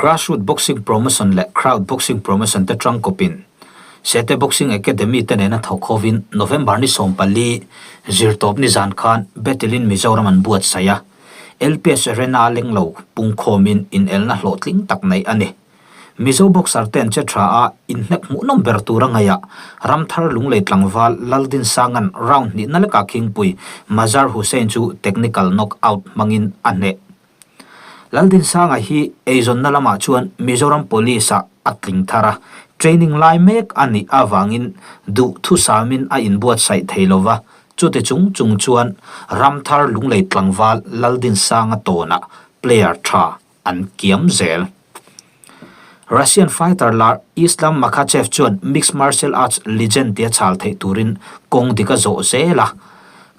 Grassroot Boxing Promotion leh Crowd Boxing Promotion te tangkawpin Sete Boxing Academy te nena thawk hovin November ni 14, Zirtawp nizan khan Battle-in Mizoram an buatsaih a, LPS Arena lenglo pungkhawmin inelna hlawhtling tak neih a ni. Mizo boxer ten che tha a inhnek hmuhnawm ber tur a ngaih a, Ramthar Lunglei tlangval Laldinsanga'n round hnihna lekah khingpui Mazhar Hussain chu technical knockout hmangin a hneh. Laldinsanga hi eizawnna lamah chuan Mizoram Police ah a tling thar a, training lai mek a nih avangin duh thusamin a inbuatsaih thei lova, chuti chung chung chuan Ramthar Lunglei tlangval Laldinsanga tawnah player tha an kiam zel. Russian fighter lar Islam Makhachev chuan mixed martial arts legend tia chhal theih turin kawng dik a zawh zel a.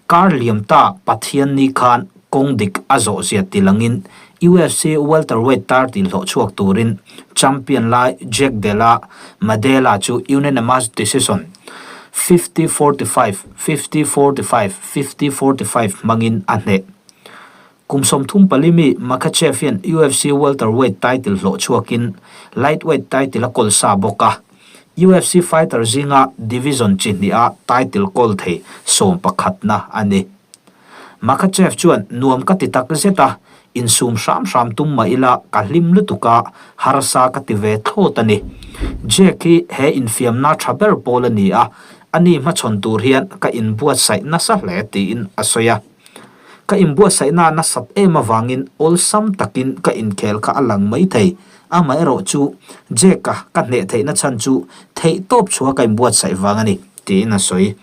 Kar liam ta Pathianni khan kawng dik a zawh zia tilangin UFC welterweight title hlawh chhuak turin champion lai Jack Della Madela chu unanimous decision 50-45, 50-45, 50-45 hmangin a hneh. Kum 34 mi Makhachev hian UFC welterweight title hlawh chhuakin lightweight title a kawl sa bawk a. UFC fighter zinga division chi hniha title kawl thei sawmpakhatna a ni. Makhachev chuan nuam ka ti tak zet a, insum hram hram tum mah ila ka hlim lutuk a, harsa ka ti ve thlawt a ni. Jack hi he infiamna tha ber pawl a ni a, ani hmachhawn tur hian ka inbuatsaih nasa hle tiin a sawi a. Ka inbuatsaihna nasat em avangin awlsam takin ka inkhel kha a lang mai thei. Amaherawh chu Jack-a ka hneh theihna chhan chu theihtawp chhuah ka inbuatsaih vang a ni, tiin a sawi.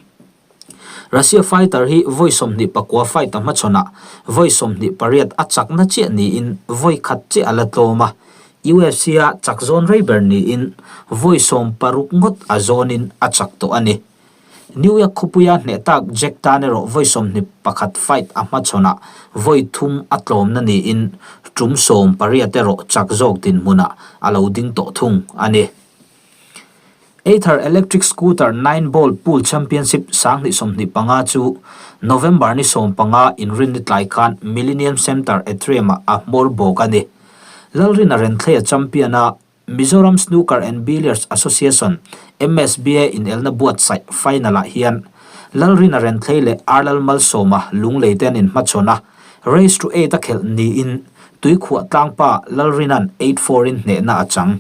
Russia fighter hi vawi 29 fight a hmachhawnah vawi 28 a chakna chiah niin vawi khat chiah a la tlawm a. UFC-a chak zawn rei ber niin vawi 16 ngawt a zawnin a chak tawh a ni. New York khawpuia hneh tak Jack tan erawh vawi 21 fight a hmachhawnah vawi thum a tlawmna niin tum 18 erawh chak zawk dinhmunah a lo ding tawh thung a ni. Ather Electric Scooter Nine Ball Pool Championship 2025 chu November ni 15 inrinni tlai khan Millennium Centre Atrium-ah a hmawr bawk a ni. Lalrina Renthleia champion a Mizoram Snooker and Billiards Association, MSBA, inelna buatsaih final-ah hian Lalrina Renthlei leh Arlal Malsawma Lunglei te an inhmachhawn a, race to eight a khelh niin Tuikhuah tlangpa Lalrina'n 8-4 in hnehna a chang.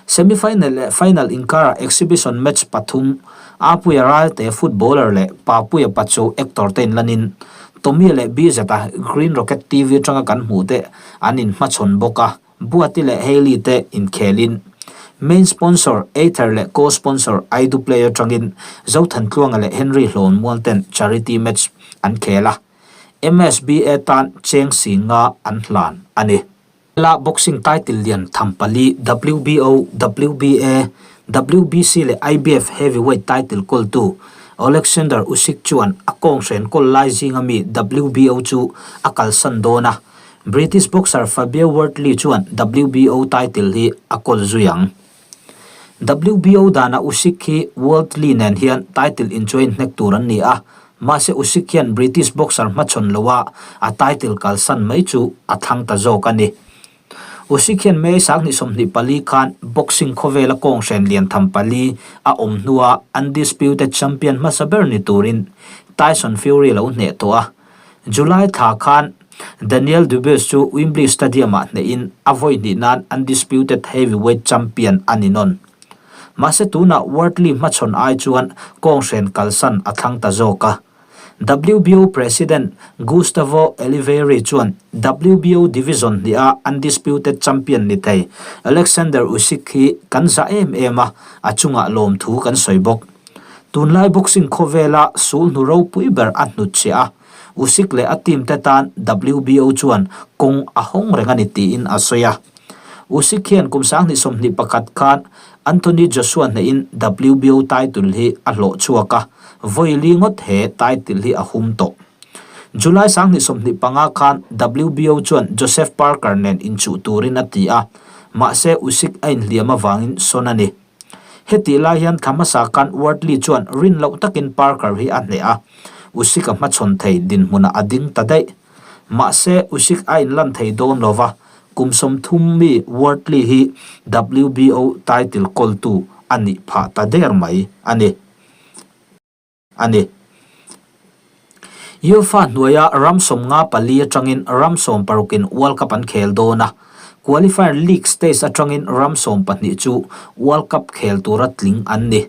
Semi-final leh final inkarah exhibition match pathum Apuia Ralte footballer leh Papuia Pacho actor te inlanin Tommy leh BZ-a Green Rocket TV atanga kan hmuh te an inhmachhawn bawk a. Buati leh Hailey te inkhelin Main sponsor Ather leh Co-sponsor Aidu Play atangin Zothantluanga leh Henry Hlawnmual ten charity match an khel a, MSBA tan cheng si nga an hlan a ni. La boxing title lian tham pali WBO, WBA, WBC leh IBF heavyweight title kawltu Oleksandr Usyk chuan a kawnghren kawl lai zinga mi WBO chu a kalsan dawn a, British boxer Fabio Wardley chuan WBO title hi a kawl zui ang. WBO danah Usyk hi Wardley nen hian title inchuai hnek tur an ni a, mahse Usyk hian British boxer hmachhawn loa a title kalsan mai chu a thlang ta zawk a ni. Usyk hian May 2024 khan boxing khawvela kawnghren lian tham pali a awm hnua undisputed champion hmasa ber ni turin Tyson Fury lo hneh tawh a. July thla khan Daniel Dubes chu Wembley Stadium-ah hnehin a vawi hnih nan undisputed heavyweight champion a ni nawn. Mahse tunah Wardley hmachhawn ai chuan kawnghren kalsan a thlang ta zawk a. WBO President Gustavo Eliveiri chuan WBO division hniha undisputed champion ni thei Alexander Usyk hi kan zah em em a, a chungah lawmthu kan sawi bawk. Tunlai boxing khawvela sulhnu ropui ber a hnutchhiah a, Usyk leh a team te tan WBO chuan kawng a hawng reng a ni tiin a sawi a. Usyk hian kum 2021 khan Anthony Joshua hnehin WBO title hi a hlawh chhuak a, vawi li ngawt he title hi a hum tawh. July 2025 khan WBO chuan Joseph Parker nen inchuh turin a ti a, mahse Usyk a inhliam avangin sawn a ni. Hetih lai hian thla hmasa khan Wardley chuan rin loh takin Parker hi a hneh a, Usyk a hmachhawn thei dinhmunah a ding ta daih. Mahse, Usyk a inlan thei dawn lo va, Kum 30 mi Wardley hi WBO title kawltu a nih phah ta der mai a ni. A ni. UEFA hnuaia ram 54 atangin ram 16 in World Cup an khel dawn a, qualifier league stage atangin ram 12 chu World Cup khel tura tling an ni.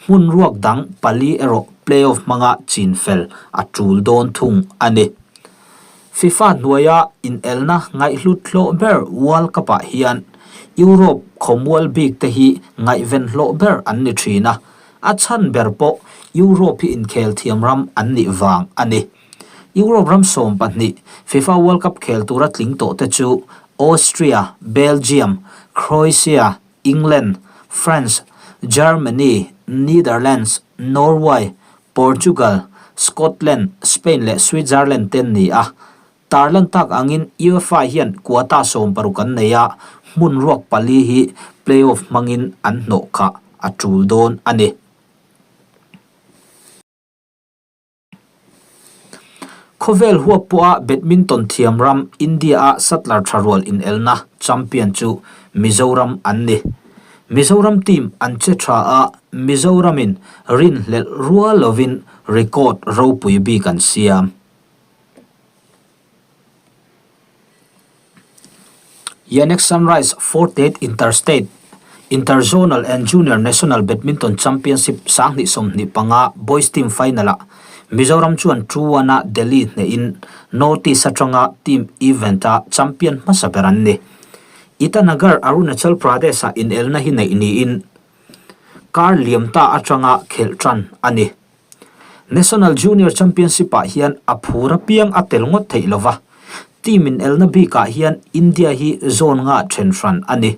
Hmun ruak dang pali erawh play-off hmanga chin fel a tul dawn thung a ni. FIFA hnuaia inelna ngaihhlut hlawh ber World Cup-ah hian Europe khawmual bik te hi ngaihven hlawh ber an ni thin a, a chhan ber pawh Europe hi inkhel thiam ram an nih vang a ni. Europe ram 12 FIFA World Cup khel tura tling tawh te chu Austria, Belgium, Croatia, England, France, Germany, Netherlands, Norway, Portugal, Scotland, Spain leh Switzerland te an ni a. Tarlan tak angin UEFA hian quota 16 an nei a, hmun ruak pali hi play-off hmangin an hnawh khah a tul dawn a ni. Khawvel huap pawha badminton thiam ram India-a shuttler tha rual inelna champion chu Mizoram an ni. Mizoram team an che tha a, Mizoramin rinhlelh rual lovin record ropui bik an siam. Yonex Sunrise 48 Interstate, Interzonal and Junior National Badminton Championship 2025 Boys Team Final-ah Mizoram chuan 2-1-a Delhi hnehin North East atanga team event-a champion hmasa ber an ni. Itanagar, Arunachal Pradesh-ah inelna hi neih niin kar liam ta atanga khelh tan a ni. National Junior Championship-ah hian a phur apiang a tel ngawt theih lo va, team inelna bikah hian India hi zone nga then hran a ni.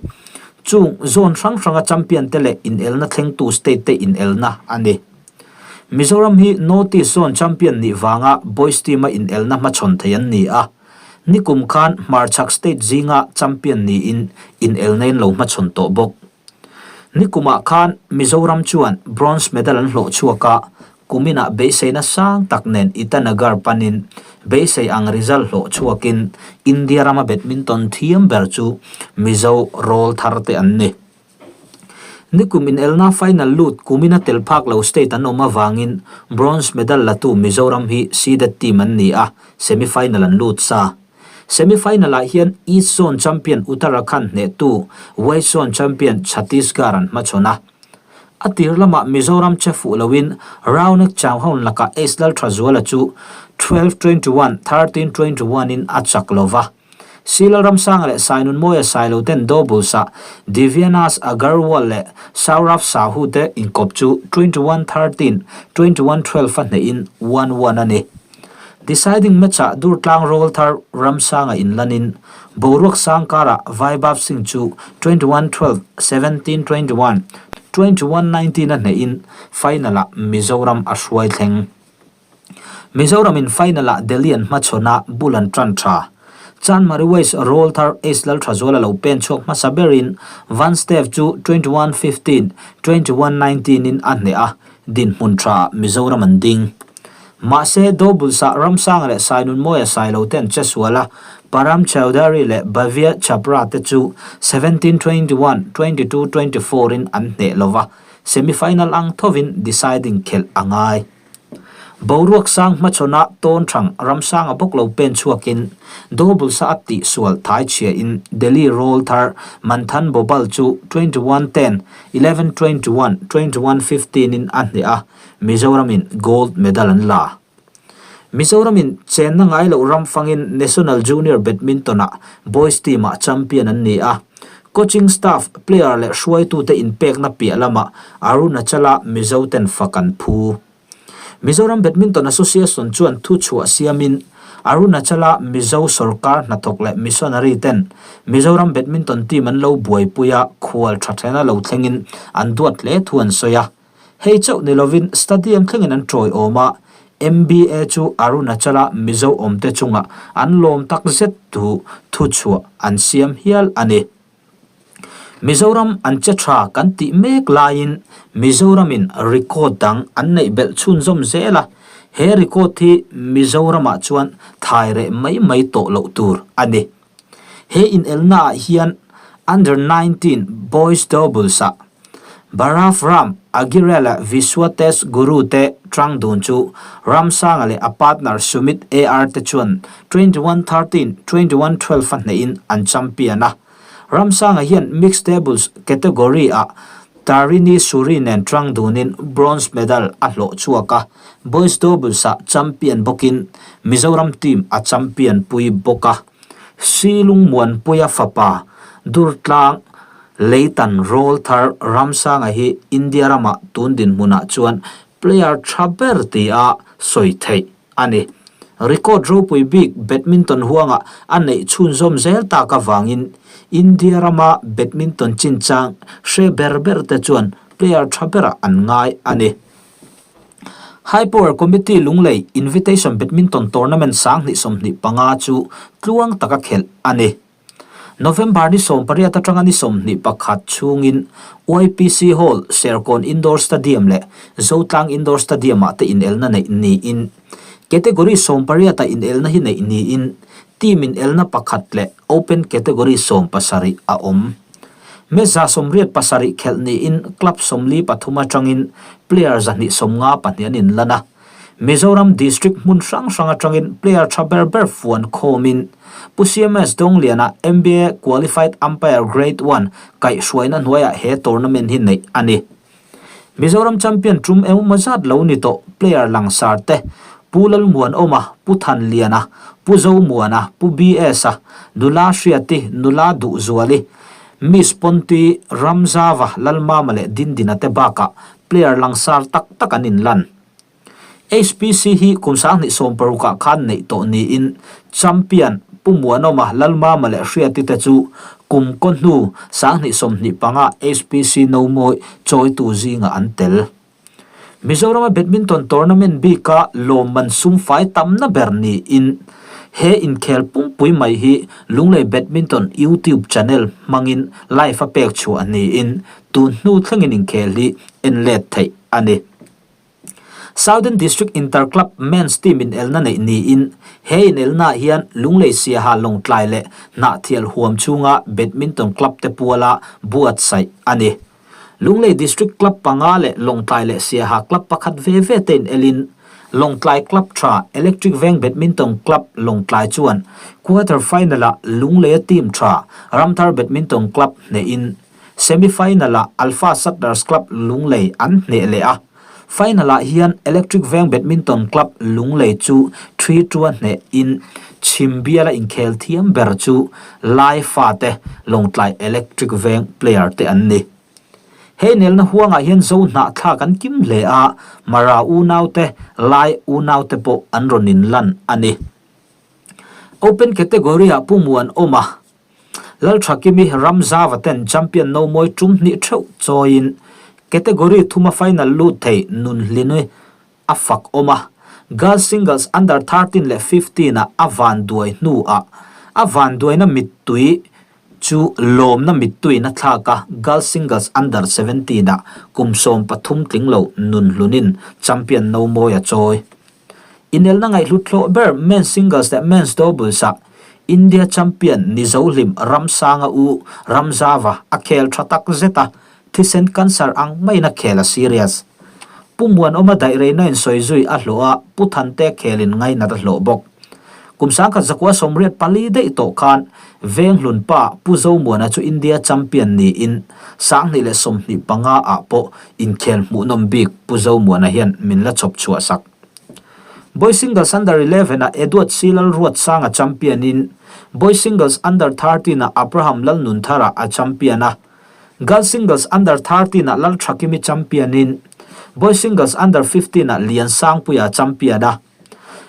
Chung zone hrang hranga champion te leh inelna thlengtu state te inelna a ni. Mizoram hi North East Zone champion nih vanga boys team-a inelna hmachhawn thei an ni a, nikum khan hmarchhak state zinga champion niin inelna in lo hmachhawn tawh bawk. Nikumah khan Mizoram chuan bronze medal an hlawh chhuak a, kuminah beiseina sang tak nen Itanagar panin beisei ang result hlawh chhuakin India rama badminton thiam ber chu Mizo rawl thar te an ni. Nikum inelna final lut kumina tel phak lo state an awm avangin bronze medal latu Mizoram hi seeded team an ni a, semi-final an lut sa. Semi-final-ah hian East Zone champion Uttarakhand hnehtu West Zone champion Chhattisgarh an hmachhawn a. A tir lamah Mizoram che fuh loin Raunak Chauhan lakah Ace Lalthazuala chu 12-21, 13-21 in a chak lo va. Si Lalramsanga leh Sainunmawia Sailo ten doubles-ah Divyanas Agarwal leh Saurav Sahu te inkawp chu 21-13, 21-12 a hnehin 1-1 a ni. Deciding match-ah Durtlang rawl thar Ramsanga inlanin boruak sang karah Vaibhav Singh chu 21-12, 17-21, 21-19 a hnehin final-ah Mizoram a hruai thleng. Mizoramin final-ah Delhi an hmachhawn a, bul an tan tha. Chanmari West rawl thar Ace Lalthazuala lo pen chhuak hmasa berin Van Steve chu 21-15, 21-19 in a hneh a, dinhmun thaah Mizoram an ding. Mahse, Doubles-ah Ramsanga leh Sainunmawia Sailo te an che sual a, Param Chaudhary leh Bhavya Chhabra te chu 17-21, 22-24 in an hneh lo va, semi-final ang thovin deciding khelh a ngai. Boruak sang hmachhawnah tawn thang Ramsanga bawk lo pen chhuakin Doubles-a a tihsual thai chhiain Delhi rawl thar Manthan Bobal chu 21-10, 11-21, 21-15 in a hneh a, Mizoramin gold medal an la. Mizoramin chenna ngai loh ram fangin National Junior Badminton-ah boys team-ah champion an ni a. Coaching staff, player leh hruaitute inpekna piah lamah Arunachal-a Mizoten fak an phu. Mizoram Badminton Association chuan thuchhuah siamin Arunachal-a Mizo sawrkar hnathawk leh missionary ten Mizoram Badminton team an lo buaipui a, khual tha thena lo thlengin an duat hle thu an sawi a. Hei chauh ni lovin stadium thlengin an tawi awm a, MBA chu Arunachal-a Mizo awmte chungah an lawm tak zet thu thuchhuah an siam hial a ni. Mizoram an che tha kan tih mek laiin Mizoramin record dang an neih belh chhunzawm zel a, he record hi Mizoramah chuan thai reh mai mai tawh loh tur a ni. He inelnaah hian Under 19 Boys Doubles-ah Bharav Ram Aguirre leh Vishwatesh Guru te tang dun chu Ramsanga leh a partner Sumit AR te chuan 21 13, 21 12 a hnehin an champion a. Ramsanga hian Mixed Doubles category-ah Tarini Suri nen tang dunin bronze medal a hlawh chhuak a, Boys Doubles-ah champion bawkin Mizoram team a champion pui bawk a. Silungmuanpuia fapa Durtlang Leitan rawlthar Ramsanga hi India ramah tun dinhmunah chuan player tha ber tia sawi theih a ni. Record ropui bik badminton huangah a neih chhunzawm zel tak avangin India rama badminton chinchang hre ber ber te chuan player tha berah an ngai a ni. High Power Committee Lunglei Invitation Badminton Tournament 2025 chu tluang taka khelh a ni. November ni 18 atanga ni 21 chhungin YPC Hall, Serkawn Indoor Stadium leh Zotlang Indoor Stadium-ah te inelna neih niin Category 18 ah inelna hi neih niin team inelna pakhat leh Open Category 17 a awm. Meza 87 khelh niin club 43 atangin player 252 an inlan a. Mizoram District hmun hrang hrang atangin player tha ber ber fuan khawmin Pu CMS Dawngliana MBA Qualified Umpire Grade One kaihhruaina hnuaiah he tournament hi neih a ni. Mizoram champion tum engemaw zat lo ni tawh player langsar te Pu Lalmuanawma, Pu Thanliana, Pu Zomuana, Pu BS-a, Nula Hriati, Nula Duhzuali, Miss Ponti, Ramzava, Lalmama leh Dindina te bakah player langsar tak tak an inlan. HPC hi kum 2016 ah khan neih tawh niin champion Pu Muanawma, Lalmama leh Hriati te chu kum kaw hnu 2025 HPC nomawi chawitu zingah an tel. Mizorama badminton tournament bika lawmman sumfai tamna ber niin he inkhel pumpui mai hi Lunglei Badminton YouTube channel hmangin live a pek chhuah niin tun hnu thlengin inkhel hi en let theih a ni. Southern District Inter Club Men's Team inelna neih niin he inelnaah hian Lunglei Siaha Lawngtlai leh Hnahthial huam chhunga badminton club te puala buatsaih a ni. Lunglei District Club panga leh Lawngtlai leh Siaha Club pakhat ve ve te inelin Lawngtlai Club tha Electric Veng Badminton Club Lawngtlai chuan quarter final-ah Lungleia team tha Ramthar Badminton Club hnehin Semi final-ah Alpha Suttlers Club Lunglei an hneh leh a, final-ah hian Electric Veng Badminton Club Lunglei chu thi tua hnehin chhim biala inkhel thiam ber chu Lai fate Lawngtlai Electric Veng player te an ni. He inelna huangah hian Zo hnahthlak an kim hle a, Mara unaute, Lai unaute pawh an rawn inlan a ni. Open category-ah Pu Muanawma Lalthakimi Ramzava ten champion nomawi tum hnih theuh chawiin category thuma final lut thei Nunhlini a fak awm a. Girls singles under 13 leh 15 ah a vanduai hnuah a vanduaina mittui chu lawmna mittuiin a thlak a, girls singles under 17 ah kum 13 tling lo Nunhlunin champion nomawi a chawi. Inelna ngaihhlut hlawh ber Men's Singles leh Men's Doubles ah India champion ni Zohlim Ramsanga u Ramzava a khel tha tak zet a, thisen cancer ang maiin a khel a serious. Pu Muanawma daihreina in sawi zui a hlawh a, Pu Thante khelin ngainat a hlawh bawk. Kum 1984 daih tawh khan Venghlun pa Pu Zomuana chu India champion niin 2025 ah pawh inkhel hmuhnawm bik Pu Zomuana hian min la chhawp chhuah sak. Boys Singles Under 11 ah Edward C Lalruatsanga champion in Boys Singles Under 13 ah Abraham Lalnunthara a champion a, Girls Singles Under 13 ah Lalthakimi champion in Boys Singles Under 15 ah Liansangpuia champion a,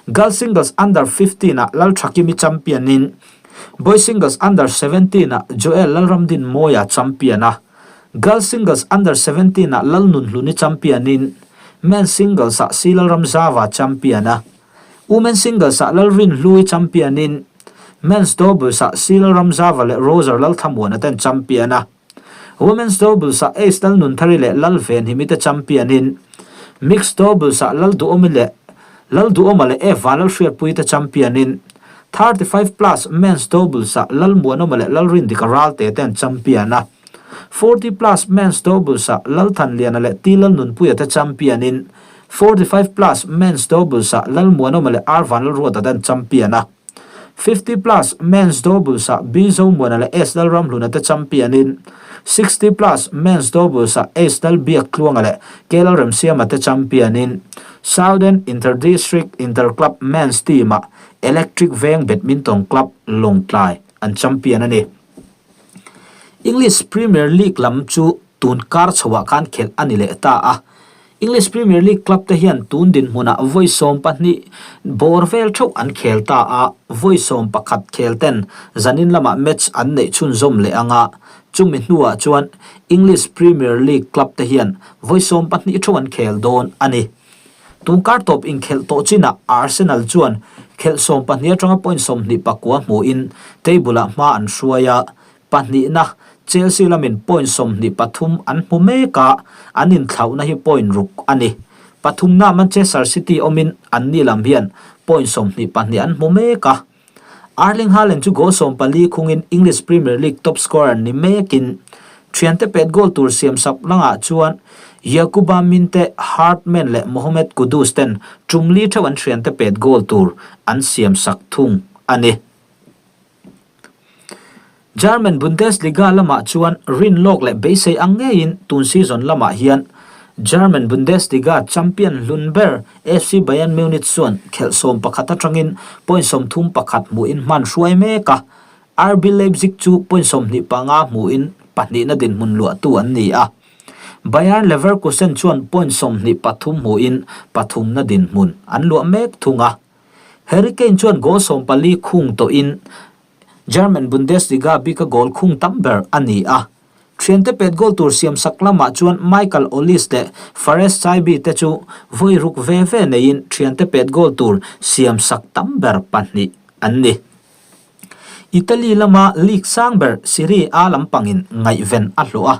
Girls Singles Under 15 ah Lalthakimi champion in Boys Singles Under 17 ah Joel Lalramdinmawia champion a, Girls Singles Under 17 ah Lalnunhluni champion in Men's Singles ah C Lalramzava champion a, Women's Singles ah Lalrinhlui champion in Men's Doubles ah C Lalramzava leh Roger Lalthamuana ten champion a, Women's Doubles ah Ace Lalnunthari leh Lalvenhimi te champion in Mixed Doubles ah Lalduhawmi leh Lalduhawma leh Eva Lalhriatpui te champion in. 35 plus men's doubles-ah Lalmuanawma leh Lalrindika Ralte te an champion a. 40 plus men's doubles-ah Lalthanliana leh T Lalnunpuia te champion-in, 45 plus men's doubles-ah Lalmuanawma leh R Vanlalruata te an champion a. 50 plus men's doubles-ah B Zomuana leh S Lalramhluna te champion-in, 60 plus men's doubles-ah H Lalbiaktluanga leh K Lalremsiama te champion-in, Southern Inter-District Inter-Club Men's team-ah Electric Veng Badminton Club Lawngtlai an champion a ni. English Premier League lam chu tun kar chhoah khan khelh a ni leh ta a. English Premier League club te hian tun dinhmunah vawi 12 bawr vel theuh an khel ta a, vawi 11 khel ten zanin lamah match an neih chhunzawm leh ang a, chumi hnuah chuan English Premier League club te hian vawi 12 theuh an khel dawn a ni. Tun kar tawp inkhelh tawh chinah Arsenal chuan khelh 12 atanga point 29 hmuhin table-ah hma an hruai a, pahnihna Chelsea lamin point 23 an hmu mek a, an inthlauhna hi point ruk a ni. Pathumna Manchester City awmin anni lam hian point 22 an hmu mek a. Erling Haaland chu goal 14 khungin English Premier League top scorer ni mekin thiante pet goal tur siam sak langah chuan Yankuba Minteh, Hartmann leh Mohammed Kudus ten tum li theuh an thiante pet goal tur an siam sak thung a ni. German Bundesliga lamah chuan rinlawk leh beisei ang ngeiin tun season lamah hian German Bundesliga champion hlun ber FC Bayern Munich chuan khelh 11 atangin point 31 hmuhin hman hruai mek a, RB Leipzig chu point 25 hmuhin pahnihna dinhmun luahtu an ni a. Bayern Leverkusen chuan point 23 hmuhin pathumna dinhmun an luah mek thung a. Harry Kane chuan goal 14 khung tawhin German Bundesliga bika goal khung tam ber a ni a. Thiante pet goal tur siam sak lamah chuan Michael Olise leh Fares Chaibi te chu vawi ruk ve ve neiin thiante pet goal tur siam sak tam ber pahnih an ni. Italy lama league sang ber Serie A lampangin ngaihven a hlawh a.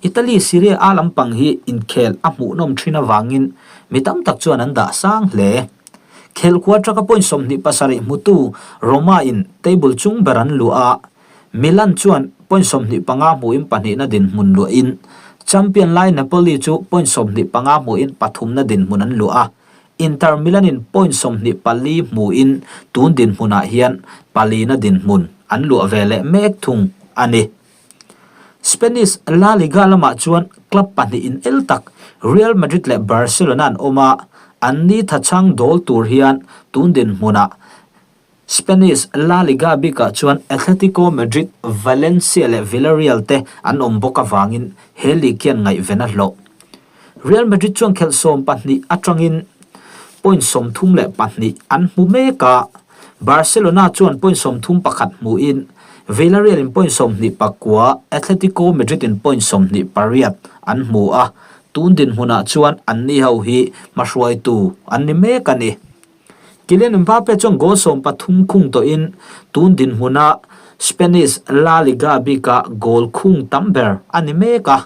Italy Serie A lampang hi inkhel a hmuhnawm thin avangin mi tam tak chuan an dah sang hle. Khelhkua atanga point 27 hmutu Roma in table chung ber an luah a, Milan chuan point 25 hmuhin pahnihna dinhmun luahin champion lai Napoli chu point 25 hmuhin pathumna dinhmun an luah a, Inter Milan in point 24 hmuhin tun dinhmunah hian palina dinhmun an luah ve leh mek thung a ni. Spanish La Liga lamah chuan club pahnih in el tak Real Madrid leh Barcelona an awm a, an ni thachhang dawl tur hian tun dinhmunah Spanish La Liga bikah chuan Atletico Madrid, Valencia leh Villarreal te an awm bawk avangin he league hian ngaihven a hlawh. Real Madrid chuan khelh 12 atangin point 32 an hmu mek a, Barcelona chuan point 31 hmuin Villarreal in point 29, Atletico Madrid in point 28 an hmu a, tun dinhmunah chuan anni ho hi hmahruaitu an ni mek a ni. Kylian Mbappe chuan goal 13 khung tawhin tun dinhmuna Spanish La Liga bika goal khung tam ber a ni mek a.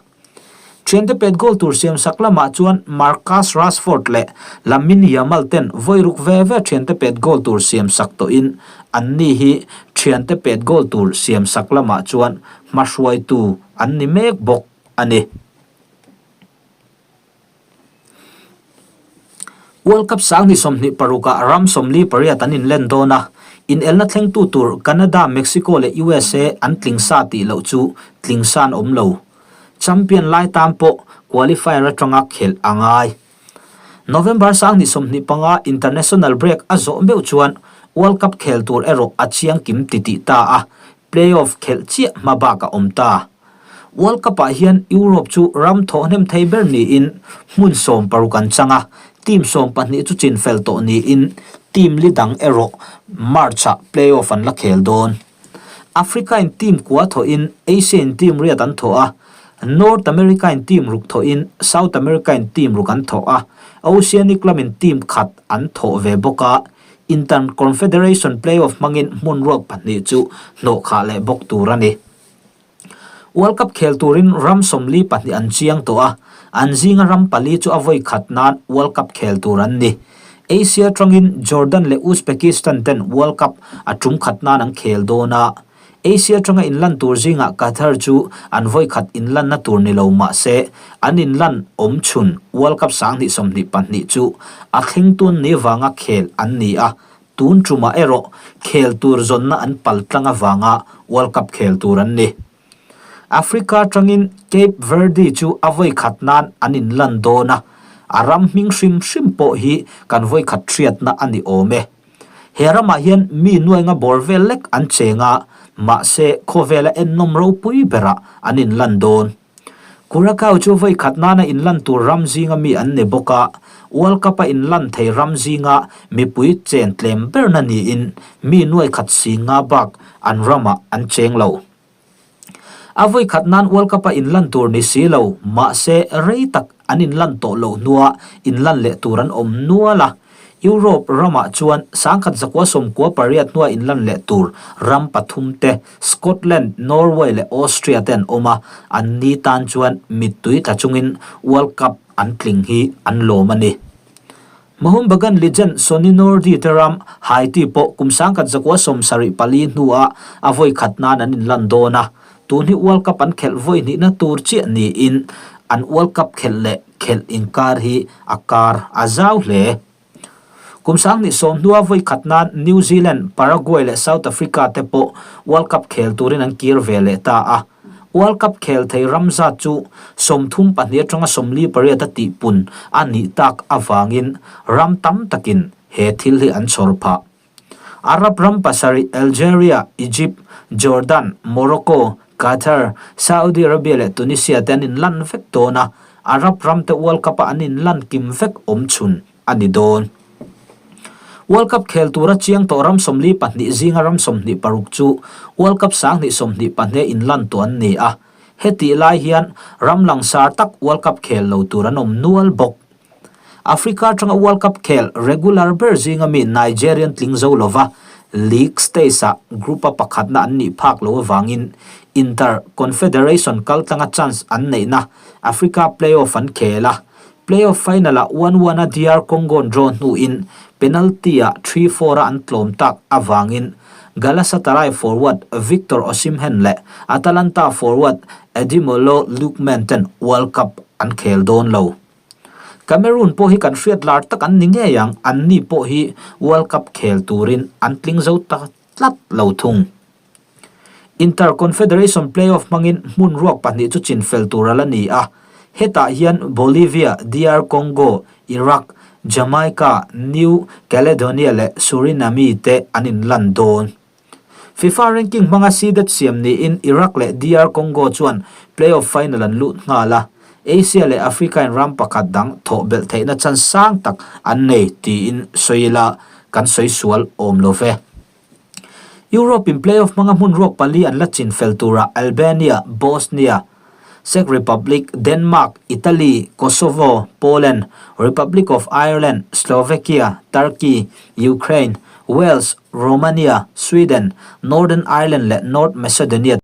Thiante pet goal tur siam sak lamah chuan Marcus Rashford leh Lamine Yamal ten vawi ruk ve ve thiante pet goal tur siam sak tawhin anni hi thiante pet goal tur siam sak lamah chuan hmahruaitu an ni mek bawk a ni. World Cup 2026 ah ram 48 an inlen dawn a, inelna thlengtu tur Canada, Mexico leh USA an tling sa tih loh chu tling san awm lo. Champion lai tan pawh qualifier atanga khelh a ngai. November 2025 international break a zawh meuh chuan World Cup khel tur erawh a chiang kim titih ta a, playoff khelh chiah hma bak a awm ta. World Cup ah hian Europe chu ram thawh hnem thei ber niin hmun 16 an chang a, team 12 chu chin fel tawh niin team li dang erawh March ah playoff an la khel dawn. Africa in team kua thawhin Asia in team riat an thawh a, North America in team ruk thawhin South America in team ruk an thawh a, Oceanic lamin team khat an thawh ve bawk a, Inter-Confederation playoff hmangin hmun ruak pahnih chu hnawh khah leh bawk tur a ni. World Cup khel turin ram 42 an chiang tawh a, an zinga ram pali chu a vawi khat nan World Cup khel tur an ni. Asia atangin Jordan leh Uzbekistan ten World Cup a tum khat nan an khel dawn a. Asia atanga inlan tur zingah Qatar chu an vawi khat inlanna tur ni lo mah se, an inlan awm chhun World Cup 2022 chu a thleng tun ni vanga khel an ni a, tun tumah erawh khel tur zawnna an pal tlang avanga World Cup khel tur an ni. Africa atangin Cape Verde chu a vawi khat nan an inlan dawn a, a ram hming hrim hrim pawh hi kan vawi khat hriatna a ni awm e. He ramah hian mi nuainga bawr vel lek an cheng a, mahse khawvela ennawm ropui berah an inlan dawn. Curacao chu vawi khat nana inlan tur ram zinga mi an ni bawk a, World Cup-a inlan thei ram zinga mipui chen tlem berna niin mi nuai khat si nga bak an ramah an cheng lo. A vawi khat nan World Cup-a inlan tur ni si lo, mahse rei tak an inlan tawh loh hnua inlan leh tur an awm nual a. Europe ramah chuan 1998 hnua inlan leh tur ram pathum te, Scotland, Norway leh Austria te an awm a, an ni tan chuan mittui tla chungin World Cup an tling hi an lawm a ni. Mohun Bagan legend Sony Nordi te ram Haiti pawh kum 1974 hnua a vawi khat nan an inlan dawn a, tun hi World Cup an khelh vawi hnihna tur chiah niin an World Cup khelh leh khelh inkar hi a kar a zau hle. Kum 2010 hnua vawi khat nan New Zealand, Paraguay leh South Africa te pawh World Cup khel turin an kir ve leh ta a. World Cup khel thei ram zat chu 32 atanga 48 a tihpun a nih tak avangin ram tam takin he thil hi an chhawr phah. Arab ram pasarih Algeria, Egypt, Jordan, Morocco, Qatar, Saudi Arabia leh Tunisia te an inlan vek dawn a, Arab ram te World Cup-a an inlan kim vek awm chhun a ni dawn. World Cup khel tura chiang tawh ram 42 zinga ram 26 chu World Cup 2022 inlan tawh an ni a, hetih lai hian ram langsar tak World Cup khel lo tur an awm nual bawk. Africa atanga World Cup khel regular ber zinga mi Nigerian tling zo lova League stage-ah group-a pakhatna an nih phak lo avangin Inter Confederation kaltlanga chance an neihna Africa Play-off an khel a. Play-off final-ah 1-1 a DR Congo an draw hnuin penalty-ah 3-4 a an tlawm tak avangin Galatasaray forward Victor Osimhen leh Atalanta forward Ademola Lookman ten World Cup an khel dawn lo. Cameroon pawh hi kan hriat lar tak an ni ngei ang, anni pawh hi World Cup khel turin an tling zo ta tlat lo thung. Inter Confederation play-off hmangin hmun ruak pahnih chu chin fel tur a la ni a, hetah hian Bolivia, DR Congo, Iraq, Jamaica, New Caledonia leh Suriname te an inlan dawn. FIFA ranking hmanga seeded siam niin Iraq leh DR Congo chuan play-off final an lut nghal a, Asia leh Africa-in ram pakhat dang thawh belh theihna chance sang tak an nei tiin sawi ila kan sawi sual awm lo ve. Europe-in play-off hmanga hmun ruak pali an la chin fel turah Albania, Bosnia, Czech Republic, Denmark, Italy, Kosovo, Poland, Republic of Ireland, Slovakia, Turkey, Ukraine, Wales, Romania, Sweden, Northern Ireland leh North Macedonia.